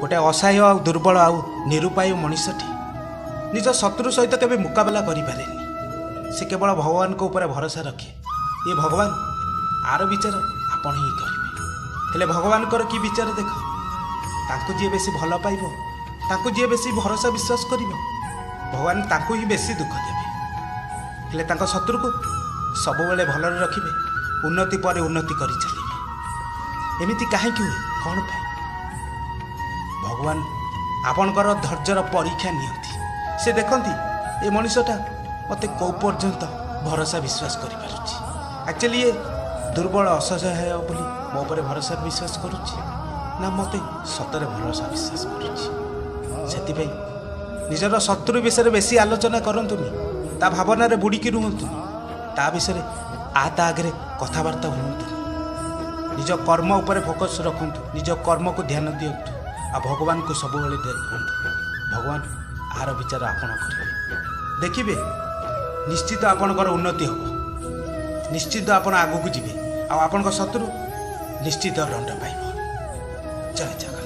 ଗୋଟେ ଅସହାୟ ଆଉ ଦୁର୍ବଳ ଆଉ ନିରୁପାୟ ମଣିଷଟି ନିଜ ଶତ୍ରୁ ସହିତ କେବେ ମୁକାବିଲା କରିପାରେନି। ସେ କେବଳ ଭଗବାନଙ୍କ ଉପରେ ଭରସା ରଖେ, ଏ ଭଗବାନ, ଆର ବିଚାର ଆପଣ ହିଁ କରିବେ। ହେଲେ ଭଗବାନଙ୍କର କି ବିଚାର ଦେଖ, ତାଙ୍କୁ ଯିଏ ବେଶୀ ଭଲ ପାଇବ, ତାଙ୍କୁ ଯିଏ ବେଶୀ ଭରସା ବିଶ୍ୱାସ କରିବ, ଭଗବାନ ତାଙ୍କୁ ହିଁ ବେଶୀ ଦୁଃଖ ଦେବେ। ହେଲେ ତାଙ୍କ ଶତ୍ରୁକୁ ସବୁବେଳେ ଭଲରେ ରଖିବେ, ଉନ୍ନତି ପରେ ଉନ୍ନତି କରି ଚାଲିବେ। ଏମିତି କାହିଁକି ହୁଏ, କ'ଣ ପାଇଁ? ଭଗବାନ ଆପଣଙ୍କର ଧୈର୍ଯ୍ୟର ପରୀକ୍ଷା ନିଅନ୍ତି। ସେ ଦେଖନ୍ତି ଏ ମଣିଷଟା ମୋତେ କେଉଁ ପର୍ଯ୍ୟନ୍ତ ଭରସା ବିଶ୍ୱାସ କରିପାରୁଛି। ଆକ୍ଚୁଆଲି ଇଏ ଦୁର୍ବଳ ଅସହାୟ ବୋଲି ମୋ ଉପରେ ଭରସା ବିଶ୍ୱାସ କରୁଛି ନା ମୋତେ ସତରେ ଭରସା ବିଶ୍ୱାସ କରୁଛି। ସେଥିପାଇଁ ନିଜର ଶତ୍ରୁ ବିଷୟରେ ବେଶୀ ଆଲୋଚନା କରନ୍ତୁନି, ତା ଭାବନାରେ ବୁଡ଼ିକି ରୁହନ୍ତୁନି, ତା ବିଷୟରେ ଆ ତା ଆଗରେ କଥାବାର୍ତ୍ତା ହୁଅନ୍ତୁନି। ନିଜ କର୍ମ ଉପରେ ଫୋକସ୍ ରଖନ୍ତୁ, ନିଜ କର୍ମକୁ ଧ୍ୟାନ ଦିଅନ୍ତୁ ଆଉ ଭଗବାନଙ୍କୁ ସବୁବେଳେ ଦେଖନ୍ତୁ। ଭଗବାନ ଆର ବିଚାର ଆପଣ କରିବେ। ଦେଖିବେ ନିଶ୍ଚିତ ଆପଣଙ୍କର ଉନ୍ନତି ହେବ, ନିଶ୍ଚିତ ଆପଣ ଆଗକୁ ଯିବେ ଆଉ ଆପଣଙ୍କ ଶତ୍ରୁ ନିଶ୍ଚିତ ଦଣ୍ଡ ପାଇବ। ଜୟ ଜଗନ୍ନାଥ।